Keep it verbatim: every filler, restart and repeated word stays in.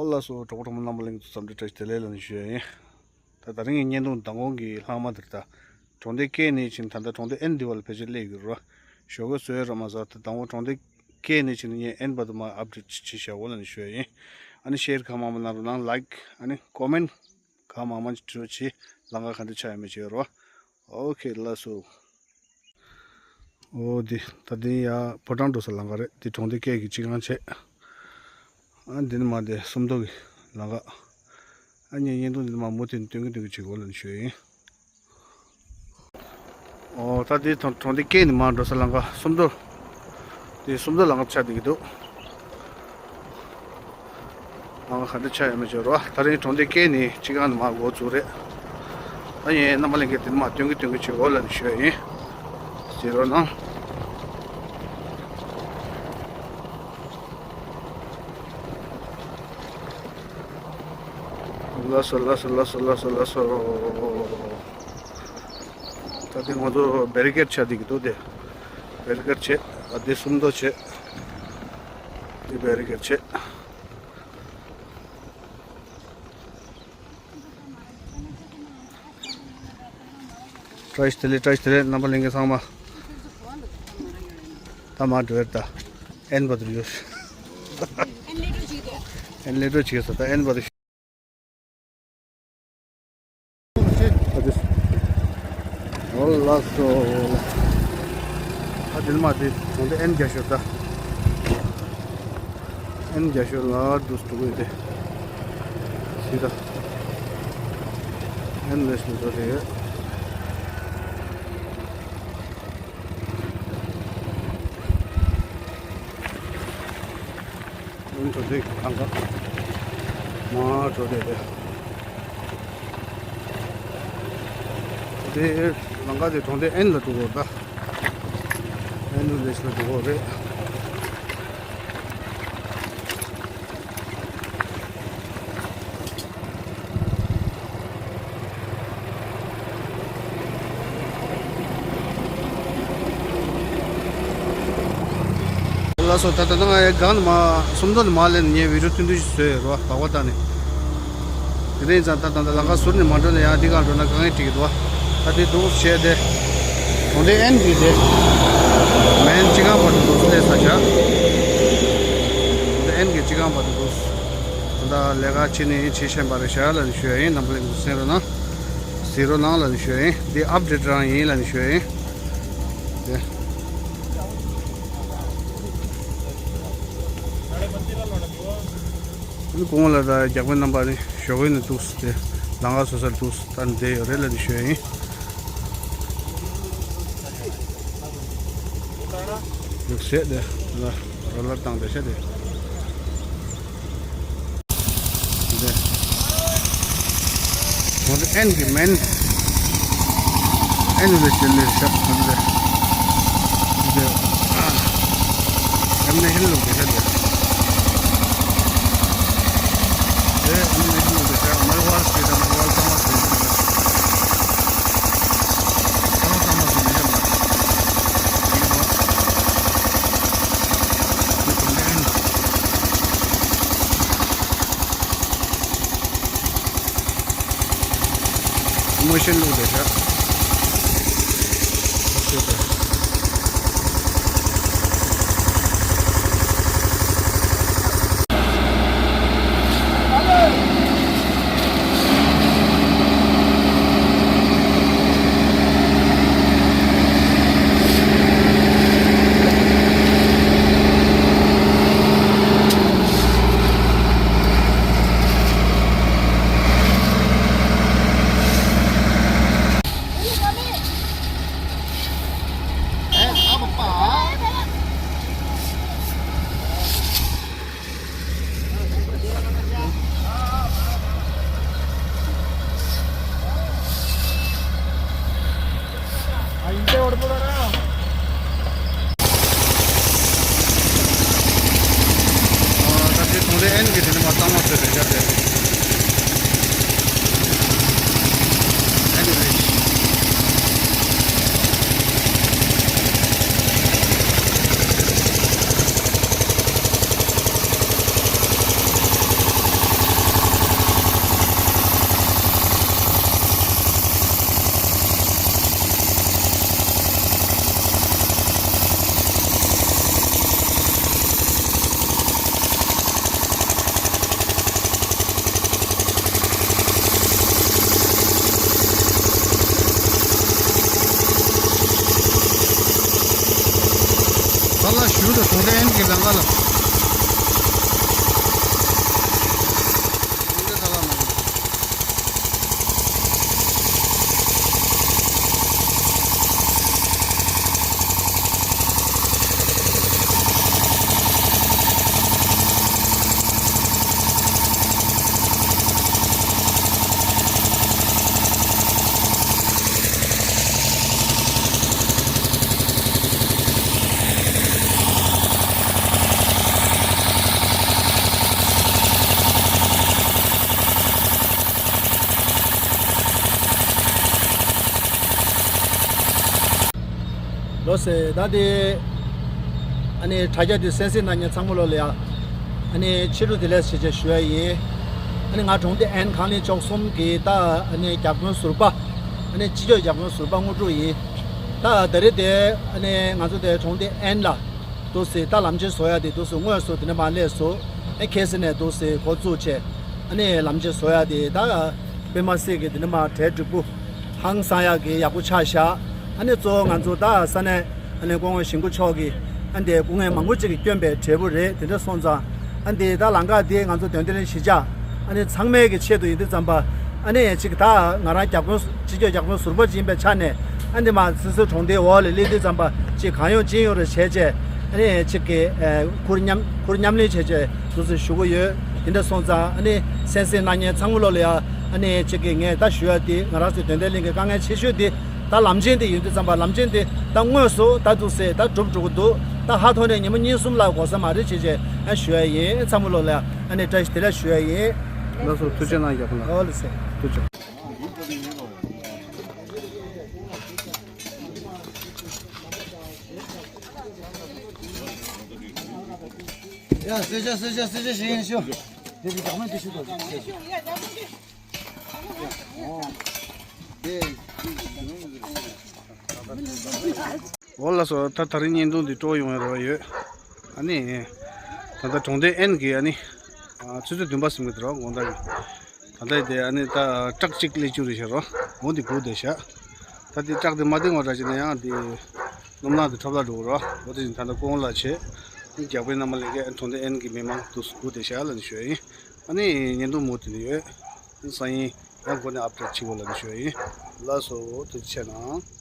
ལགས་སོ། གྲོགས་པོ་གྲོགས་མོ་རྣམ་པ་ལྷན་རྒྱས་ཚོ་འཚམས་འདྲི་བཀྲ་ཤིས་བདེ་ལེགས་ལ་ནི་ཞུ་ཡ་ཡིན། ད་ད་རིང་གི་བརྙན་ཐུང་མདང་དགོང་གི་ལྷག་མ་འདིར་ད་གྲོང་སྡེ་ཀེ་ནས་ཕྱིན། ད་ལྟ་གྲོང་སྡེ་ཨེན་འདི་བ་ལ་ཕལ་ཆེར་སླེབས་ཡོད་རེད་བ། ཞོགས་ཀས་བཟོས་ར་མ་ཟ། ད་མདང་དགོང་གྲོང་སྡེ་ཀེ་ནས་ཕྱིན་ནས་ངས་ཨེན་བར་དུ་མར་ཨབ་ཌེཊ་བྱེད་བྱ་འོ་ལ་ནི་ཞུ་ཡ་ཡིན། ཨ་ནི་ཤེར་གང་མང་མང་གནང་རོགས་གནང་། ལའིཀ་ཨ་ནི་ཀོ་མེན་གང་མང་མང་ཅིག་བྱེད་རོགས་བྱེད། ལམ་ཁ་ག་འདྲ་ཆགས་ཡོད་མེད་བྱེད་རོགས། ཨོ་ཁེ་ལགས་སོ། ཨོ་འདི་ད་འདི་ཡ་ཕོ་བྲང་འགྲོ་ས་ལམ་ཁ་རེད། འདི་གྲོང་སྡེ་ཀེ་གི་སྤྱི་ཁང་བྱས། ཨ་འདི་ནི་མ་འདི་སུམ་མདོ་གི་ལམ་ཁ། ཨ་ངས་བརྙན་ཐུང་འདི་མ་མུ་མཐུད་སྟོན་གི་སྟོན་གི་བྱེད་དགོས་ལ་ནི་ཞུ་ཡ་ཡིན། ཨོ་ད་འདི་གྲོང་གྲོང་སྡེ་ཀེ་ནས་མར་འགྲོ་ས་ལམ་ཁ་སུམ་མདོ། འདི་སུམ་མདོ་ལམ་ཁ་ཆགས་བསྡད་ཀྱི་འདུག་ཨང་ག་འདྲ་ཆགས་ཡོད་མེད་བྱེད་རོགས། ད་རིང་གྲོང་སྡེ་ཀེ་ནས་སྤྱི་ཁང་ནས་མར་འགོ་བཙུགས་རེད། ད་ངས་རྣམ་པ་ལྷན་རྒྱས་དེ་མར་སྟོན་གི་སྟོན་གི་བྱེད་དགོས་ལ་ནི་ཞུ་ཡ་ཡིན། གཟིགས་རོགས་གནང་། ལགས་སོ་ལགས་སོ་ལགས་སོ་ལགས་སོ་ལགས་སོ། ད་དེ་ང་ཚོ་བེ་རི་ཀེཌ་ཆགས་བསྡད་ཀྱི་འདུག་སྟེ། བེ་རི་ཀེཌ་བྱས། ཨ་དེ་སུམ་མདོ་བྱས། དེ་བེ་རི་ཀེཌ་བྱས། བཀྲ་ཤིས་བདེ་ལེགས། བཀྲ་ཤིས་བདེ་ལེགས། རྣམ་པ་ལྷན་རྒྱས་ཚང་མ། ད་མར་འགྲོ་ཡ་རེད། ད་ཨེན་བར་དུ་ཡོད། ཨེན་ལེ་འགྲོ་བྱེད་ས། ད་ཨེན་བར་དུ། ཨོ་ལགས་སོ། ད་དེ་ནས་མར་དེ་གྲོང་སྡེ་ཨེན་བརྒྱད་ཤོག་ད། ཨེན་བརྒྱད་ཤོག་ལ་འགྲོ་སུ་འགྲོ་གི་ཡོད་དེ། གཟིགས་ད། ཨེན་ལེ་ཤོག་འགྲོ་དེ་ཡོད། ཨེན་འགྲོ་དེ་གང་ག་མར་འགྲོ་དེ་དེ། དེ་ལམ་ཁ་དེ་གྲོང་སྡེ་ཨེན་ལ་འགྲོ་དགོས་ད། ཨེན་ལེ་ཤོག་འགྲོ་དགོས་རེད། ལགས་སོ། ད་ད་ལྟ་ང་ཡ་སྒང་ནས་མར་སུམ་མདོ་ནས་མར་སླེབས་ནས་ངས་བི་ཌིའོ་ཐུང་ཐུང་ཞིག་བཟོས་ཡོད་རེད་བ། སྦག་སྦག་བཏང་ནས། དེ་རིང་ཙང་ད་ད་ལྟ་ལམ་ཁ་ཟུར་ནས་མ་འགྲོ་ན་ཡང་འདི་སྒང་འགྲོ་ན་དཀའ་ངལ་འཕྲད་ཀྱི་འདུག་བ། ད་དེ་འདུག་བྱས་ཏེ། གྲོང་སྡེ་ཨེན་གྱི་དེ། མེན་སྤྱི་ཁང་བར་དུ་འདུག་སླེབས་ཚར་བཞག་གྲོང་སྡེ་ཨེན་གྱི་སྤྱི་ཁང་བར་དུ་འདུག་ད་ལས་ཀ་བྱེད་ནས་བྱེད་བཞིན་པ་རེད་ཤག་ལབ་ནས་ཞུ་ཡ་ཡིན། རྣམ་པ་ལྷན་རྒྱས་གསན་རོགས་གནང་། གཟིགས་རོགས་གནང་ལབ་ནས་ཞུ་ཡ་ཡིན། འདི་ཨབ་ཌེཊ་རང་ཡིན་ལབ་ནས་ཞུ་ཡ་ཡིན། དེ། ཨ་ནི་གོང་ལ་ད་རྒྱག་པའི་རྣམ་པ་ནི་ཞོགས་ཀས་ནས་འདུག་སྟེ། ལམ་ཁ་བཟོ་སར་འདུག་ད་བསྡད་ཡོད་རེད་ལབ་ནས་ཞུ་ཡ་ཡིན། ཡོད་ཚད་དེ་ལ་རོ་ལར་བཏང་བསྡད་ཤག་དེ། འདི་ང་ཚོ་ཨེན་གྱི་མེན། ཨེན་ལ་ཞེས་ལས་ཤག་ང་ཚོ་དེ། འདི་ཨ་ཨེམ་ནེ་ཧིན་ལུགས་དེ་ཤག་དེ། དེ་ཨེམ་ནེ་ཧིན་ལུགས་དེ་ཤག་མར་ཝལ་སི་ཊི་རིཊ། མར་ཝལ་གཙང་མ་ཟེར་གྱི་འདུག་གཙང་མ་གཙང་མ་ཟེར་མི་ཤེས་མ། འདི་གི་མ། འདི་གྲོང་སྡེ་ཨེན། མོ་ཤེན་ལུགས་དེ་ཤག་ཡུལ་དུ་གྲོང་སྡེ་ཨན་གྱི་ལམ་ཁ་ལ། ལགས་སོ། ད་དེ་ཨ་ནི་དྲ་རྒྱ་དེ་གསན་གཟིགས་གནང་མཁན་ཚང་མ་ལོ་ལ་ཡ། ཨ་ནི་ཕྱི་དྲོ་བདེ་ལེགས་ཞེས་བྱས་ཞུ་ཡ་ཡིན། ཨ་ནི་ང་གྲོང་སྡེ་ཨན་ཁང་ལིན་ཅོག་གསུམ་གི་ད་ཨ་ནི་བརྒྱ་དཔོན་ཟུར་པ། ཨ་ནི་སྤྱི་ཁྱབ་བརྒྱ་དཔོན་ཟུར་པ་དངོས་གྲུབ་ཡིན། ད་ད་རེས་དེ་ཨ་ནི་ང་ཚོ་དེ་གྲོང་སྡེ་ཨན་ལ་འདུག་སེ་ད་ལམ་ཆེན་བཟོ་ཡ་དེ་འདུག་སེ་དངོས་སུ་དེ་ནས་མར་སླེབས་སོང་། ཨ་ཁེ་སི་ནས་འདུག་སེ་འགོ་བཙུགས་བྱས། ཨ་ནི་ལམ་ཆེན་བཟོ་ཡ་དེ་ད་དཔེ་མ་སྲིད་ཀྱི་དེ་ནས་མར་གྲལ་འགྲིག་པོ། ཧང་སང་ཡག་གི་ཡག་པོ་ཆགས་བཞག་ཨ་ནི་གཙོ་བོ་ང་ཚོ་ད་ས་གནས་ཨ་ནི་སྐུ་ངོ་གཞིས་འགོ་མཆོག་གིས་ཨ་འདི་སྐུ་ངལ་མང་པོ་ཅིག་གིས་བསྐྱོན་པའི་འབྲས་བུ་རེད། དེ་འདྲ་སོང་ཙང་ཨ་འདི་ད་ལམ་ཁ་འདི་ང་ཚོ་དོན་ལྡན་གཞིས་ཆགས་ཨ་ནི་ཚང་མའི་གི་ཆེད་དུ་ཡིན་དུས་ཙམ་པ་ཨ་ནི་ཅིག་ད་ང་རང་བརྒྱ་དཔོན་སྤྱི་ཁྱབ་བརྒྱ་དཔོན་ཟུར་པ་ཅིག་ཡིན་པའི་ཆ་ནས་ཨ་འདི་མ་སོ་སོའི་གྲོང་སྡེའི་འོག་ལ་སླེབས་དུས་ཙམ་པ་ཅིག་གང་ཡོང་ཅི་ཡོང་རེ་བྱས་བྱས་ཨ་ནི་ཅིག་གི་ཁུར་མཉམ་ཁུར་མཉམ་ལེན་བྱས་བྱས། དུ་སེ་ཞུ་གི་ཡོད། དེ་འདྲ་སོང་ཙང་ཨ་ནི་གསན་གཟིགས་གནང་མཁན་ཚང་མ་ལོ་ལ་ཡ་ཨ་ནི་གཅིག་གིས་ངས་ད་ཞུ་ཡ་དེ་ང་རང་ཚོའི་དོན་ལྡན་གླིང་གི་དཀའ་ངལ་ཆེ་ཤོས་དེ་ད་ལམ་ཆེན་དེ་ཡིན་དུས་ཙམ་པ་ལམ་ཆེན་དེ་ད་དངོས་སུ་ད་དུ་སེ་ད་གྲུབ་འགྲོ་གི་འདུག་ད་ཧ་ཐོག་ནས་ཉི་མ་གཉིས་གསུམ་ལ་གོ་ས་མ་རེད་བྱས་བྱས་ཨ་ཞུ་ཡ་ཡིན། ཚང་མ་ལོ་ལ་ཡ་ཨ་ནི་བཀྲ་ཤིས་བདེ་ལེགས་ཞུ་ཡ་ཡིན། ལགས་སོ་ཐུགས་རྗེ་གནང་རྒྱལ་པོ་ལགས། ཨོ་ལགས་སེ། ཐུགས་རྗེ། ཡ་སེ་ཆ་སེ་ཆ་སེ་ཆ་ཞིག་ཡིན་ཤོག་འོ་ལགས་སོ། ད་ད་རིང་བརྙན་ཐུང་འདི་སྤྲོ་ཡོང་བའི་རེ་བ་ཡོད། ཨ་ནི། ད་ལྟ་གྲོང་སྡེ་ཨན་གྱི་ཨ་ནི། ཨ་ཆུ་ཚོད་བདུན་པ་ཟིན་གྱི་འདུག་རོ་དགོང་དག་གི། ད་ལྟ་དེ་ཨ་ནི་ད་ཊག་གཅིག་སླེབས་རྒྱུ་རེད་ཤག་རོ། འོ་འདི་སྒུག་བསྡད་ཤག་ད་དེ་ཊག་དེ་མ་འདིང་བ་འདྲ་བྱས་ན་ཡང་དེ། སྣུམ་ནག་དེ་འཁྲབ་ལ་འགྲོ་གི་རོ། འོ་དེ་བཞིན་ད་ལྟ་ཀོང་ལ་བྱས། ཨ་ནི་རྒྱག་པའི་རྣམ་པ་ལས་ཀའི་གྲོང་སྡེ་ཨན་གྱི་མི་མང་དུ་སྒུག་བསྡད་ཤག་ལབ་ནས་ཞུ་ཡ་ཡིན། ཨ་ནི་བརྙན་ཐུང་མུ་མཐུད་ནས་ཡོད། སང་ཉིན་ཡང་འགོ་ནས་ཨབ་ཌེཊ་བྱེད་དགོས་ལབ་ནས་ཞུ་ཡ་ཡིན། ལགས་སོ་ཐུགས་རྗེ་ཆེ་གནང་།